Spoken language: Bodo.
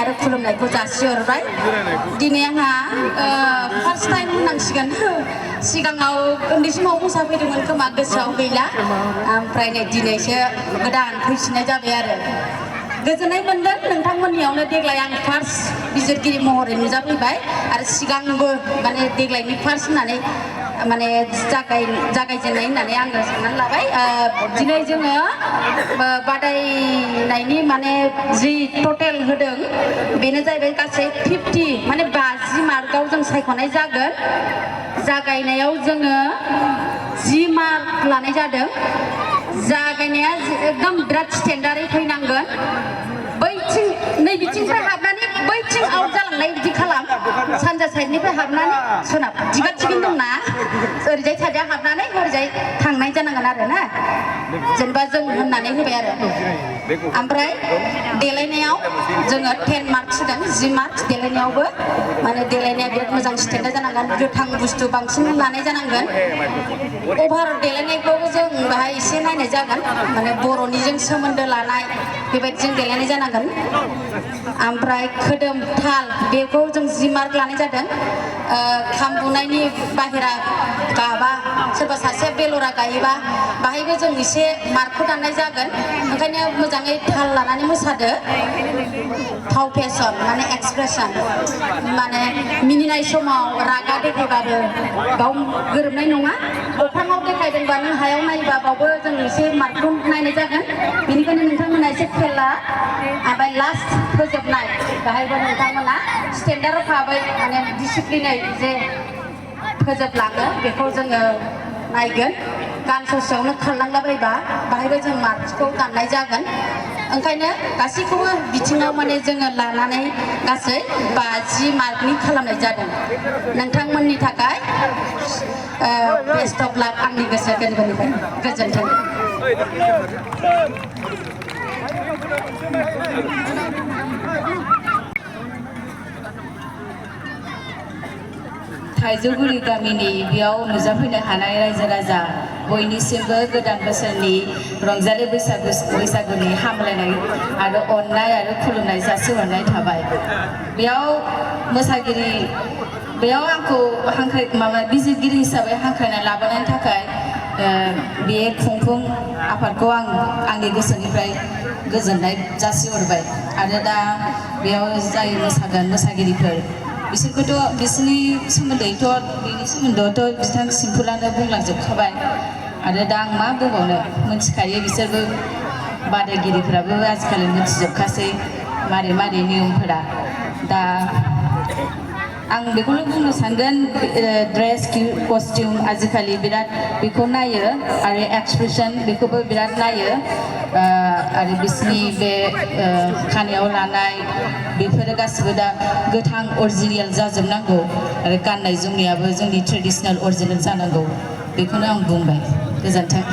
आरो खुलुमनायखौ जासिहरबाय दिनै आंहा फार्स्ट टाइम होननांसिगोन सिगाङाव उन्दै समाव मोसाफैदोंमोन खोमा गोसोआव गैला ओमफ्राय नै दिनैसो गोदान फैफिननाय जाबाय आरो गोजोननाय मोनदों नोंथांमोननियावनो देग्लाय आं फार्स्ट बिजिरगिरि महरै नुजाफैबाय आरो सिगांबो माने देग्लायनि फार्स्ट होननानै माने जागायजेननाय होननानै आङो साननानै लाबाय दिनै जोङो बादायनायनि माने जि टटेल होदों बेनो जाहैबाय गासै 50 माने 50 मार्कआव जों सायख'नाय जागोन जागायनायाव जोङो 10 मार्क लानाय जादों जागायनाया एकदम बिराद स्टेन्डार्डै फैनांगोन बैथिं नै बिथिंनिफ्राय हाबनानै बैथिं आउट जालांनाय बिदि खालाम सानजा साइडनिफ्राय हाबनानै सोनाब दिगा थिगैनो दंना ओरैजाय साइडआ हाबनानै ओरैजाय थांनाय जानांगोन आरो ना जेनेबा जों होननानै होबाय आरो ओमफ्राय देलायनायाव जोङो 10 मार्क्स होदों 10 मार्क्स देलायनायावबो माने देलायनाया बिराद मोजां स्टेन्डार्ड जानांगोन गोथां बुस्थु बांसिन लानाय जानांगोन अभार देलायनायखौबो जों बाहाय एसे नायनाय जागोन माने बर'निजों सोमोन्दो लानाय बेबायदिजों देलायनाय जानांगोन ओमफ्राय खोदोम थाल बेखौ जों 10 मार्क लानाय जादों खाम बुनायनि बाहेरा गाबा सोरबा सासेया बेलरा गायोबा बाहायबो जों एसे मार्कखौ दाननाय जागोन ओंखायनो मोजाङै थाल लानानै मोसादो फाव फेसन माने एक्सप्रेसन माने मिनिनाय समाव रागा देखायबाबो बाव गोरोबनाय नङा अख्राङाव देखायदोंबा नों हायाव नायोबा बावबो जों एसे मार्कखौ नायनाय जागोन बेनिखायनो नोंथांमोना एसे खेल ला ओमफ्राय लास्ट फोजोबनाय बाहायबो नोंथांमोना स्टेन्डार्डआव थाबाय माने डिसिप्लिनै जे फोजोबलाङो बेखौ जोङो नायगोन गान ससेयावनो खारलांलाबायबा बाहायबो जों मार्क्सखौ दाननाय जागोन ओंखायनो गासैखौबो बिथिङाव माने जोङो लानानै गासै 50 मार्कनि खालामनाय जादों नोंथांमोननि थाखाय बेस्ट अफ लाक आंनि गोसो गोरबोनिफ्राय गोजोन्थों थाइजौगुरि गामिनि बेयाव नुजाफैनो हानाय रायजो राजा बयनिसिमबो गोदान बोसोरनि रंजालि बैसागुनि हामलायनाय आरो अननाय आरो खुलुमनाय जासिहरनाय थाबाय बेयाव मोसागिरि बेयाव आंखौ बिजिरगिरि हिसाबै हांख्रायना लाबोनायनि थाखाय बे खुंफुं आफादखौ आं आंनि गोसोनिफ्राय गोजोननाय जासिहरबाय आरो दा बेयाव जाय मोसागोन मोसागिरिफोर बिसोरखौथ' बिसोरनि सोमोन्दैथ' बेनि सोमोन्दोआवथ' बिथां सिम्पोलानो बुंलांजोबखाबाय आरो दा आं मा बुंबावनो मिथिखायो बिसोरबो बादायगिरिफ्राबो आजिखालि मिथिजोबखासै मारै मारै नियमफोरा दा आं बेखौनो बुंनो सानगोन ड्रेस कस्टिउम आजिखालि बिराद बेखौ नायो आरो एक्सप्रेसन बेखौबो बिराद नायो आरो बिसोरनि बे खानायाव लानाय बेफोरो गासिबो दा गोथां अरिजिनेल जाजोबनांगौ आरो गाननाय जोमनायाबो जोंनि ट्रेडिसनेल अरिजिनेल जानांगौ बेखौनो आं बुंबाय गोजोन्थों